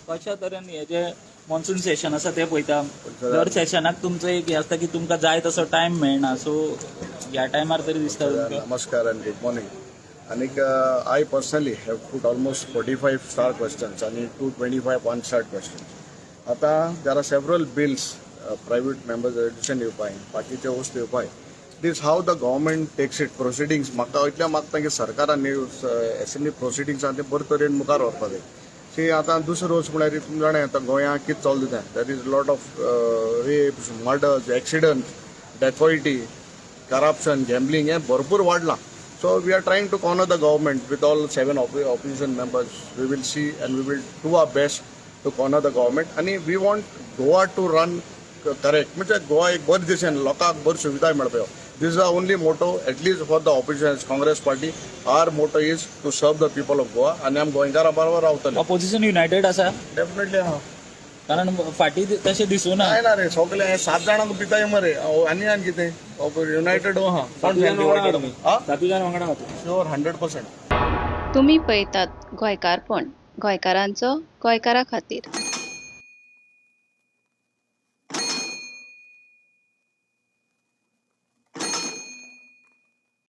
कशा तरेन हे जे मॉन्सून सेशन आसा ते पळयता. दर सेशनाक तुमचो एक हे आसता की तुमकां जाय तसो टायम मेळना, सो ह्या टायमार तरी दिसता तुमकां? नमस्कार and good morning. आनीक I personally have put almost 45 star questions आनी 225 one star questions. आतां there are several bills, private members resolution येवपाय, बाकीच्यो वस्तू येवपाय. This how the government takes it proceedings. म्हाका इतलें मागता की सरकारान एसेंब्ली प्रोसिडींग्स आहा ते बरे तरेन मुखार व्हरपाक जाय. सी, आतां दुसरो वस्त म्हळ्यार तुमी जाणा, आतां गोंयांत कितें चल्ला तें. There is lot of rapes, murders, accident, dacoity, corruption, gambling हें भरपूर वाडलां. So we are trying to corner the government with all seven opposition members. We will see and we will do our best to corner the government आनी we want Goa to run correct. म्हणजे गोवा एक बरें दिशेन, लोकांक बरी सुविधा मेळपाक. This is the only motto, at least for the opposition Congress Party. Our motto is to serve the people of Goa आनी आमी गोंयकारां बरोबर रावतले. ऑपोजिशन युनायटेड आसा? डेफिनेटली आहा. कारण फाटीं तशें दिसूना. काय ना रे, सगळे सात जाणांक पिताय मरे. आनी आनी कितें युनायटेड आहा? सातूय जाण वांगडा आहा. शुअर, 100%. तुमी पळयतात गोंयकारपण, गोंयकारांचो गोंयकारा खातीर.